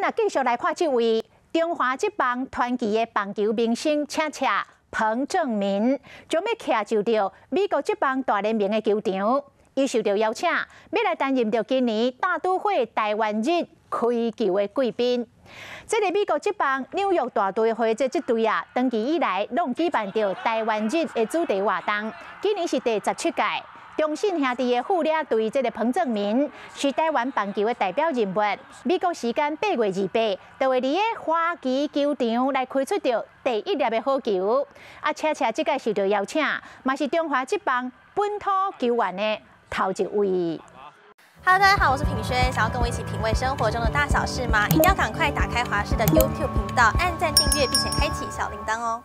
若繼續來看這位中華職棒傳奇的棒球明星，車車彭政閔，將欲徛就著美國職棒大聯盟的球場，伊受著邀請，欲來擔任著今年大都會台灣日開球的貴賓。這个美國職棒紐約大都會這這隊啊，長期以來攏舉辦著台灣日的主題活動，今年是第17屆。中信兄弟的副領隊這个彭政閔是台灣棒球的代表人物。美國時間8月28，就會佇个花旗球場來開出著第一粒的好球。啊，車車這屆受著邀請，嘛是中華職棒本土球員的頭一位。 Hello，大家好，我是品軒，想要跟我一起品味生活中的大小事嗎？一定要趕快打開華視的 YouTube 頻道，按讚訂閱，並且開啟小鈴鐺哦。